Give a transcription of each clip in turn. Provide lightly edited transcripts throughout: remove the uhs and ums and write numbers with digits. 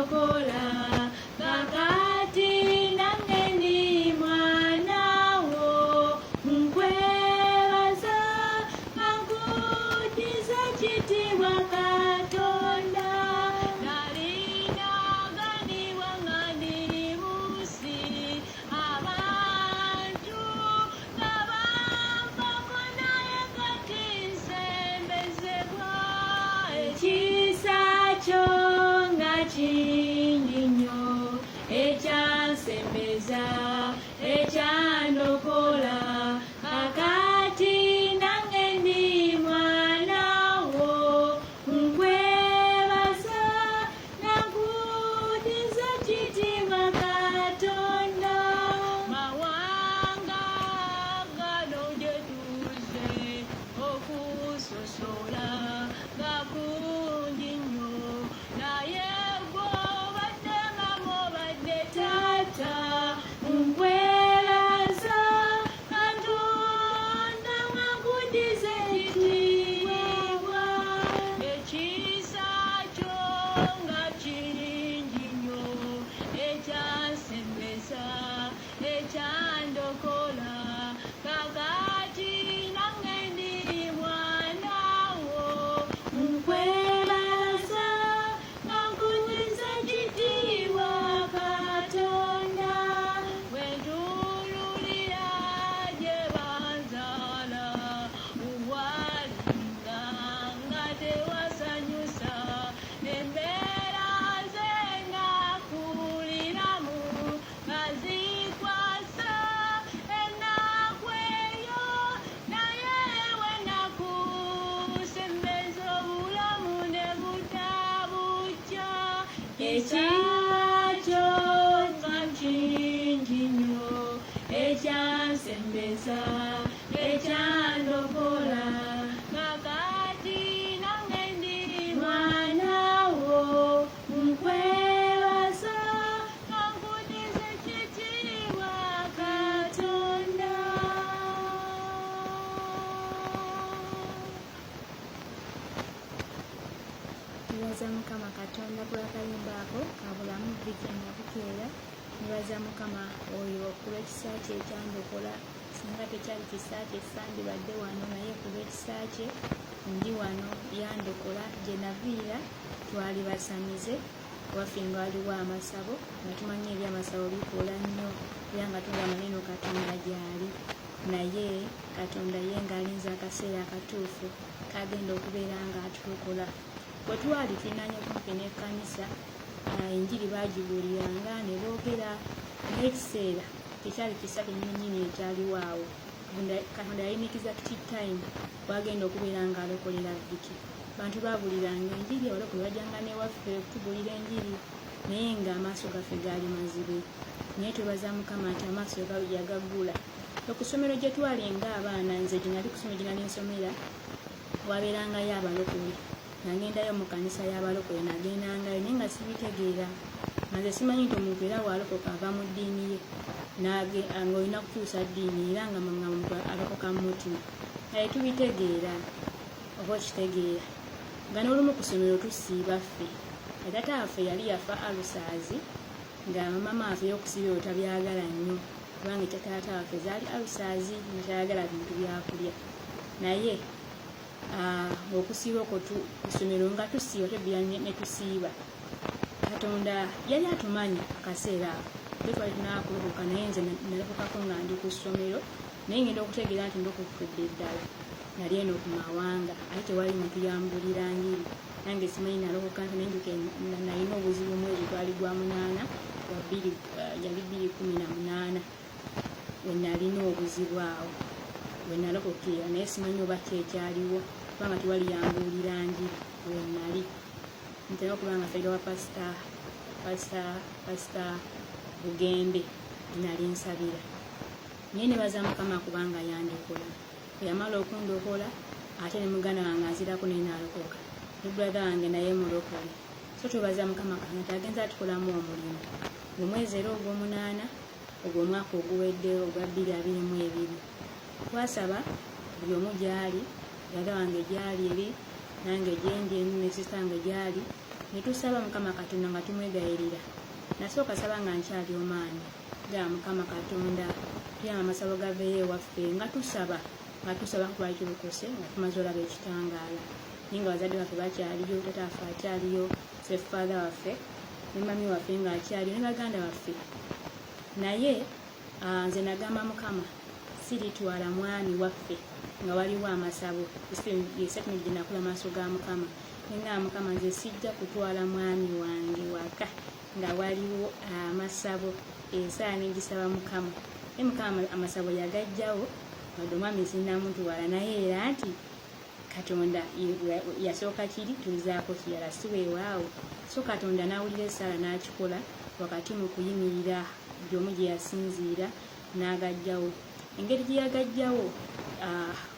Ekyandokola, kakati nange ndi mwana wo, nkwebaza nkudiza kitiibwa Katonda. Nalina ganibwa nga ndi musi, abantu nga banvako, naye kati nsembezebwa. Ekisa kyo nga kingi nnyo, ekyansembeza, ekyandokola, kakati nange ndi mwana wo, nkwebaza nakudiza kitiibwa Katonda. Mawanga gano gye tuze okusosola nga kungi nnyo, naye gw'obadde mama, obadde taata, nkwebaza Katonda nga nkudiza ekitiibwa. Ekisa kyo nga kingi nnyo, ekyansembeza, ekyandokola, kakati nange ndi mwana wo, nkwebaza nga nkudiza kitiibwa Katonda. Bwe ntunuulira gye banzaala, walinga nga tewasanyusa, embeera ze nakuliramu nga zikwasa ennaku eyo, naye we nakusembeza obulamu ne butabujja. Ekisa kyo nga kingi nnyo, ekyansembeza, ekyandokola, kakati nange ndi mwana wo, nkwebaza nga nkudiza ekitiibwa Katonda. Nebaza Mukama Katonda ku lw'akayimba ako ka bulamu Vicky Nabukeera. Nebaza Mukama oyo ku lw'ekisa kye ekyandokola. Singa tekyali kisa kye sandibadde wano, naye ku lw'ekisa kye ndi wano, yandokola. Gye naviira twali basamize, waffe nga waliwo amasabo, nga tumanyi ebyamasabo bikola nnyo, era nga tugamba neno Katonda gyali, naye Katonda ye ng'alinze akaseera akatuufu kagenda okubeera nga atulokola. Bwe twali tulinanye kumpi n'ekkanisa, enjiri baagibuuliranga ne boogera, naye ekiseera tekyali kisa kyennyininyini ekyaliwo awo. Katonda yayinikiza kiti time wagenda okubeera ng'alokolera Vicky. Bantu baabuliranga enjiri, abalokole bajjanga n'ewaffe okutubuulira enjiri, naye ng'amaaso gaffe gaali mazibe. Naye twebaza Mukama nti amaaso yagaggula. Ku ssomero gye twali ng'abaana, nze gye nali ku ssomero gye nali nsomera, wabeerangayo abalokole. Nagendayo mu kanisa y'abalokole, nagendangayo naye nga sibitegeera, nga nze simanyi nti omuntu era bw'alokoka ava mu ddiini ye ng'olina kukyusa ddiini, era nga omuntu alokoka mu mutima, naye tubitegeera oba okitegeera nga n'olumu ku ssomero tusiiba ffe. Taata waffe yali yafa ulcers, nga maama waffe y'okusiiba ebyo tabyagala nnyo, kubanga ekya taata waffe zaali ulcers, nga tayagala bintu byakulya. Naye okusiiba okwo ku ssomero nga tusiiba, twebbira ne tusiiba. Katonda yali atumanyi akaseera ako te twali tunakulokoka, naye nze nalokokako nga ndi ku ssomero, naye ngenda okutegeera nti ndokokkedde ddala nali eno ku mawanga, ate tewali muntu yambulira njiri. Nange simanyi nalokoka nti, naye njuke nalina obuzibu mwezi gwali gwa 8 wa bbiri, yali 2018 we nalina obuzibu awo we nalokokera, naye simanyi oba ki ekyaliwo, kubanga tewali yambuulira njiri we nali. Ntera okuba nga nsabira wa pasita Bugembe nali nsabira, naye nebaza Mukama kubanga yandokola. Bwe yamala okundokola, ate ne muganda wange anzirako naye n'alokoka, ne brother wange naye mulokole. So twebaza Mukama Katonda nti agenza atukolamu omulimu. Mu mwezi era ogw'omunaana ogwo omwaka oguwedde ogwa 2022, twasaba buli omu gy'ali, brother wange gy'ali eri, nange gyendi enu, ne sister wange gy'ali. Ne tusaba Mukama Katonda nga tumwegayirira. Nasooka saba nga nkyali Oman, gamba Mukama Katonda tuyamba amasabo gaveeyo ewaffe, nga tusaba, nga tusaba. Twali tulokose nga tumaze olaba ekitangaala, naye nga bazadde baffe bakyaliyo, tata waffe akyaliyo, stepfather waffe ne mummy waffe ng'akyaliyo, ne baganda baffe. Naye nze nagamba Mukama siritwala mwami waffe nga waliwo amasabo. Statement gye nakola maaso ga Mukama, nenga Mukama, nze sijja kutwala mwami wange waka nga waliwo amasabo. Esaala negisaba Mukama, naye Mukama amasabo yagajjawo. Wadde omwami sinnamutwala, naye era nti Katonda yasooka kiri tulizaako kirala, si weewaawo. So Katonda n'awulira essaala n'akikola wakati mu kuyimirira buli omu gye yasinziira n'agajjawo. Engeri gye yagajjawo,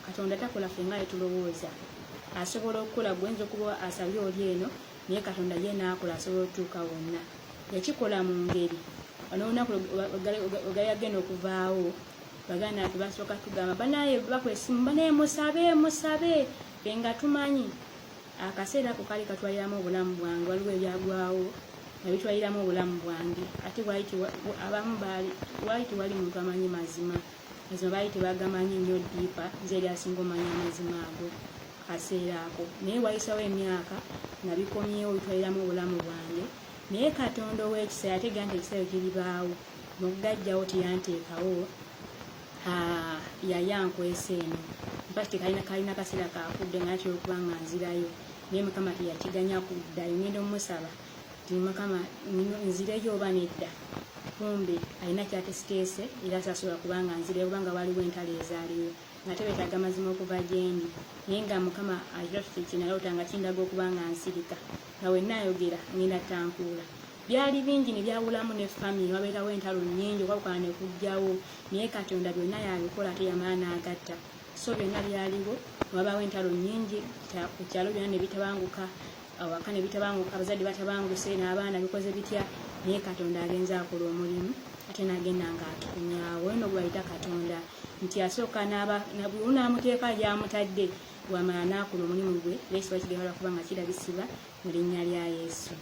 Katonda takola ffe nga yetulowooza. Asobola okukola, gwenza okuba asabye oli eno, naye Katonda ye n'akola, asobola okutuuka wonna. Yakikola mu ngeri n'olunaku wegali agenda okuvaawo, baganda baffe basooka tugamba, banaye bakuba essimu, banaye musabe, musabe. Ffe nga tumanyi akaseera ako kaali katwaliramu obulamu bwange, waliwo ebyagwawo nga bitwaliramu obulamu bwange. Ate abamu waali tewali muntu amanyi mazima. Mazima baali tebagamanyi nnyo deeper, nze eri asinga omanya amazima ago kaseera ako. Naye wayisawo emyaka nga bikomyewo, bitwaliramu obulamu bwange. Naye Katonda ow'ekisa yategeera nti ekisa kiribaawo. Mugajjawo teyanteekawo, yali ankwesa eno mpati kalina kaseera kakudde nga natera okuba nga nzirayo, naye Mukama teyakiganya kuddayo. Ngenda omusaba nti, Mukama, nzireyo oba nedda? Kumbe alina kyatesiteese, era sasobola kubanga nzireyo kubanga waliwo entalo ezaaliwo nga tebetaaga mazima okuva gyendi. Naye nga Mukama ekirooto kyenaloota nga kindaga okuba nga nsirika, nga wennaayogera ngenda tankuula. Byali bingi ne byawulamu ne family, wabeerawo entalo nnyingi, okwawukana ne kujjawo. Naye Katonda byonna yabikola, ate yamala n'agatta. So byonna byaliwo, wabaawo entalo nnyingi ku kyalo, byonna ne bitabanguka, awaka ne bitabanguka, abazadde batabanguse n'abaana, bikoze bitya. Naye Katonda agenza akola omulimu, ate n'agenda ng'atukumyawo. Eno gwe bayita Katonda nti asooka n'amuteeka gy'amutadde, wamala n'akola omulimu gwe, era ekitiibwa kigenda kuba nga kirabisibwa mu linnya lya Yesu.